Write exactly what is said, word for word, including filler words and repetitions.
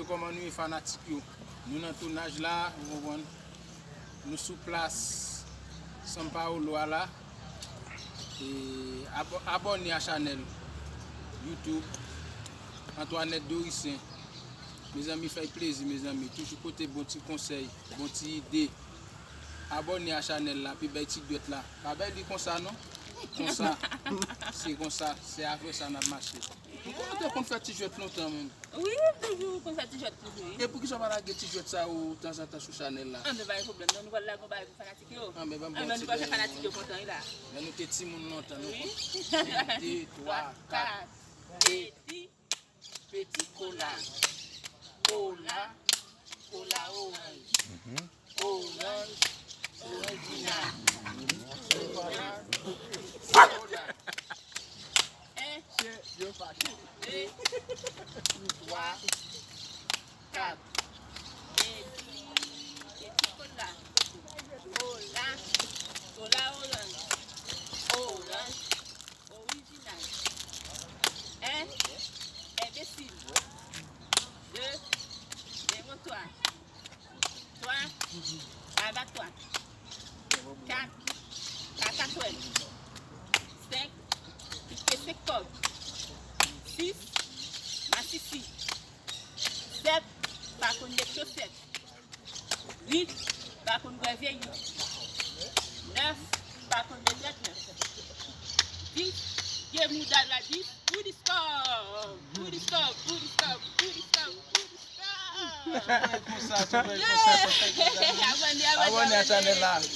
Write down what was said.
Kòman nou ye fanatik yo? Nou nan tounaj la, ou konprann? Nou sou plas São Paulo a la. E abo- abòne a chanèl YouTube Antoinette Dorissaint. Mezanmi, fè plezi, mezanmi. Toujou pote bon ti konsèy, bon ti ide. Abòne a chanèl la, pi bay ti dwèt la. Pa bay li konsa, non. Konsa. Se konsa, se avè sa n ap mache. Ou konnen te konn fè ti jwèt lontan menm. Wi, m toujou konn fè ti jwèt toujou, wi. E poukisa w pa lage ti jwèt sa yo tanzantan sou chanèl la? Anben, pa gen pwoblèm, non, nou pral lage yon bagay pou fanatik yo. Anben, ban m pran ti jwèt. Anben, nou pral fè fanatik yo kontan, wi, la. Lè nou te timoun lontan, nou konn. De, twa, kat. Peti. Peti kola. Kola. Kola oranj. Oranj. Oranjina. Kola. Kola. En. De. Twa. Kat. Peti. Peti kola. Kola. Kola oranj. Oranj. Orijinal. En. Enbesil. De. Demotwa. Twa. Abatwa. Kat. Kakatwèl. Senk. Pike senk kòb. Sis. Masisi. Sèt. Pa konn met chosèt. Uit. Pa konn bwè vye yout. Nèf. Pa konn met dwèt nèf. Dis. Pye mouda la dis. Bout di stop. Bout di stop. Bout di stop. Bout di stop. Bout di stop. Abòne, abòne, abòne, abòne.